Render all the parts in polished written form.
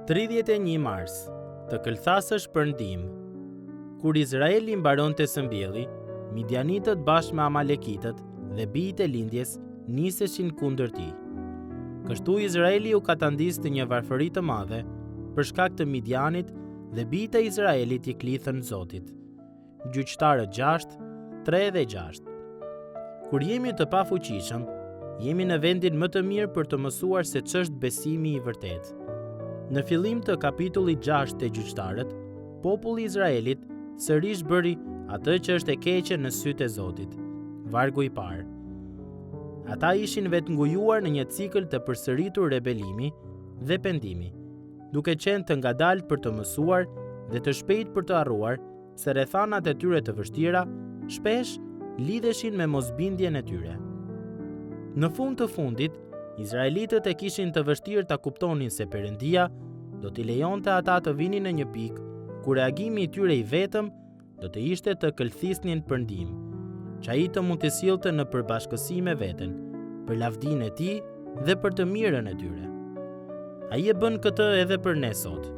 31 mars, të këlthasësh për ndihmë. Kur Izraeli mbaronte së mbjelli, Midianitët bashkë me Amalekitët dhe bijtë e lindjes niseshin kundër tij. Kështu Izraeli u katandis në një varfëri të madhe për shkak të Midianit dhe bijtë e Izraelit i klithën Zotit. Gjyqtarët 6, 3 dhe 6. Kur jemi të pafuqishëm, jemi në vendin më të mirë për të mësuar se ç'është besimi i vërtetë. Në fillim të kapitullit 6 te Gjyqtarët, populli i Izraelit sërish bëri atë që është e keqe në sytë e Zotit. Vargu i parë. Ata ishin vetëngujuar në një cikël të përsëritur rebelimi dhe pendimi, duke qenë të ngadaltë për të mësuar dhe të shpejtë për të harruar se rrethanat e tyre të vështira shpesh lidheshin me mosbindjen e tyre. Në fund të fundit, izraelitët e kishin të vështirë ta kuptonin se Perëndia do t'i lejonte ata të vinin në një pikë ku reagimi i tyre i vetëm do të ishte të këlthisnin për ndihmë, që ai të mund t'i sillte në përbashkësi me veten, për lavdinë e tij dhe për të mirën e tyre. Ai e bën këtë edhe për ne sot,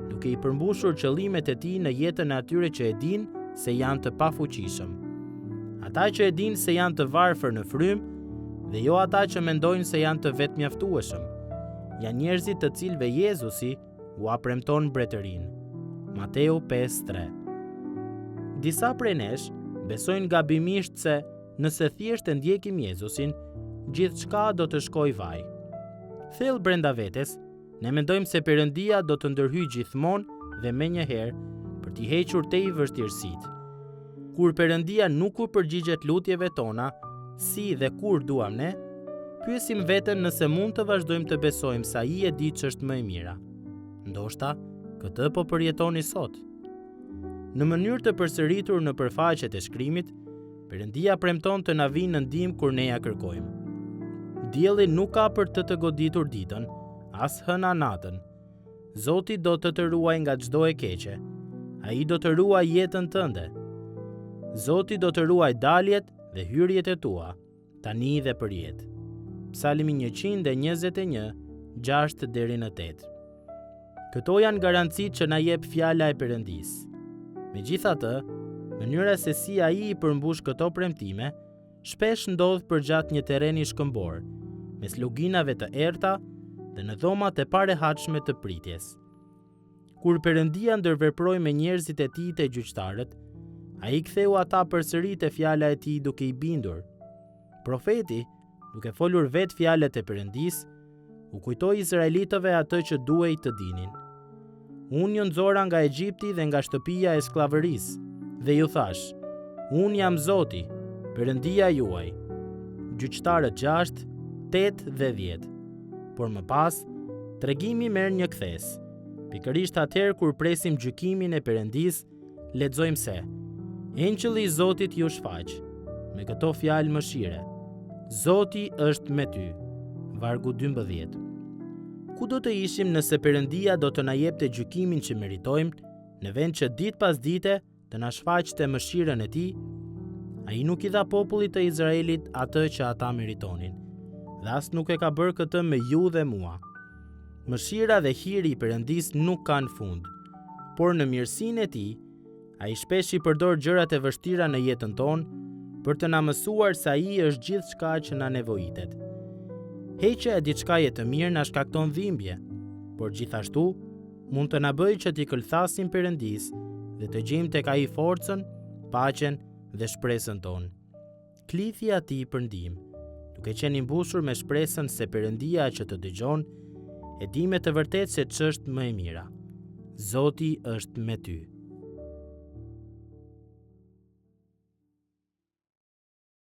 duke i përmbushur qëllimet e tij në jetën e atyre që e dinë se janë të pafuqishëm. Ata që e dinë se janë të varfër në frymë dhe jo ata që mendojnë se janë të vetëmjaftueshëm. Janë njerëzit të cilëve Jezusi ua premton mbretërinë. Mateu 5:3. Disa prej nesh besojnë gabimisht se nëse thjesht e ndjekim Jezusin, gjithçka do të shkojë vaj. Thellë brenda vetes, ne mendojmë se Perëndia do të ndërhyjë gjithmonë dhe menjëherë për t'i hequr tej vështirësitë. Kur Perëndia nuk u përgjigjet lutjeve tona, si dhe kur duam ne, pyesim veten nëse mund të vazhdojmë të besojmë se Ai e di ç'është më e mira. Ndoshta, këtë po përjetoni sot. Në mënyrë të përsëritur nëpër faqet e shkrimit, Perëndia premton të na vijë në ndihmë kur ne ia kërkojmë. Dielli nuk ka për të të goditur ditën, as hëna natën. Zoti do të të ruajë nga çdo e keqe. Ai do të ruajë jetën tënde. Zoti do të ruajë daljet dhe hyrjet e tua, tani dhe përjetë. Psalmi 121, 6 deri në 8. Këto janë garancitë që na jep fjala e Perëndisë. Megjithatë, mënyra se si ai i përmbush këto premtime shpesh ndodh përgjatë një terreni shkëmbor, mes luginave të errëta dhe në dhomat e parehatshme të pritjes. Kur Perëndia ndërveproi me njerëzit e tij te gjyqtarët, ai i ktheu ata përsëri te fjala e tij duke i bindur. Profeti, duke folur vetë fjalët e Perëndisë, u kujtoi izraelitëve atë që duhej të dinin. Unë ju nxora nga Egjipti dhe nga shtëpia e skllavërisë dhe ju thashë, unë jam Zoti, Perëndia juaj. Gjyqtarët 6, 8 dhe 10. Por më pas, tregimi merr një kthesë. Pikërisht atëherë kur presim gjykimin e Perëndisë, Lexojmë se Engjëlli i Zotit iu shfaq me këto fjalë mëshire. Zoti është me ty. Vargu 12. Ku do të ishim nëse Perëndia do të na jepte gjykimin që meritojmë, në vend që ditë pas dite të na shfaqte mëshirën e tij? Ai nuk i dha popullit të Izraelit atë që ata meritonin, dhe as nuk e ka bërë këtë me ju dhe mua. Mëshira dhe hiri i Perëndisë nuk kanë fund, por në mirësinë e tij, ai shpesh i përdor gjërat e vështira në jetën tonë për të na mësuar se ai është gjithçka që na nevojitet. Heqja e diçkaje të mirë na shkakton dhimbje, por gjithashtu mund të na bëjë që t'i këlthasim Perëndisë dhe të gjejmë tek ai forcën, paqen dhe shpresën tonë. Klithi atij për ndihmë, duke qenë i mbushur me shpresën se Perëndia që të dëgjon, e di me të vërtetë se ç'është më e mira. Zoti është me ty.